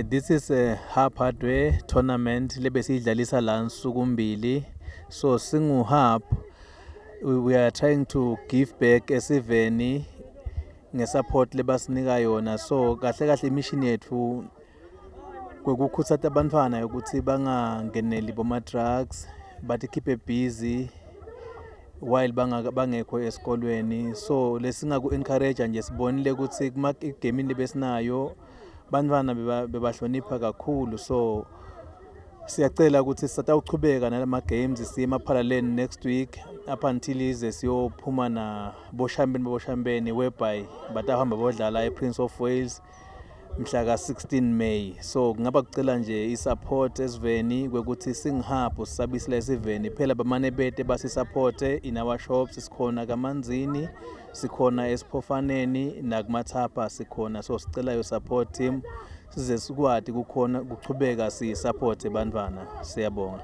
This is a Hub Hardware tournament lebesiyidlalisa la nsukumbili. So singu Hub, we are trying to give back esiveni ngesupport lebasinika yona. So kahle kahle imission yethu kwekukhuthaza abantwana ukuthi bangangeneli boma drugs, but keep busy while bangekho esikolweni. So lesingaku encourage nje, sibonile ukuthi kuma gaming lebesinayo bantwana bebahlonipha kakhulu. So siyacela ukuthi sisatawuchubeka nalama games, siye emaphalaleni next week up until ize siyophuma na boshambeni, boshambeni whereby batahamba bodlala ePrince of Wales mhla ka-16 May. So kungaba kucela nje i-support esiveni kwekuthi singihabhu sisabisela esiveni phela, bamane bete basisupporte in our shops. Sikhona kaManzini, sikhona esiphofaneni, nakumathapha sikhona. So sicela yo support team size sikwati kukhona kuchubeka si-support bantwana. Siyabonga.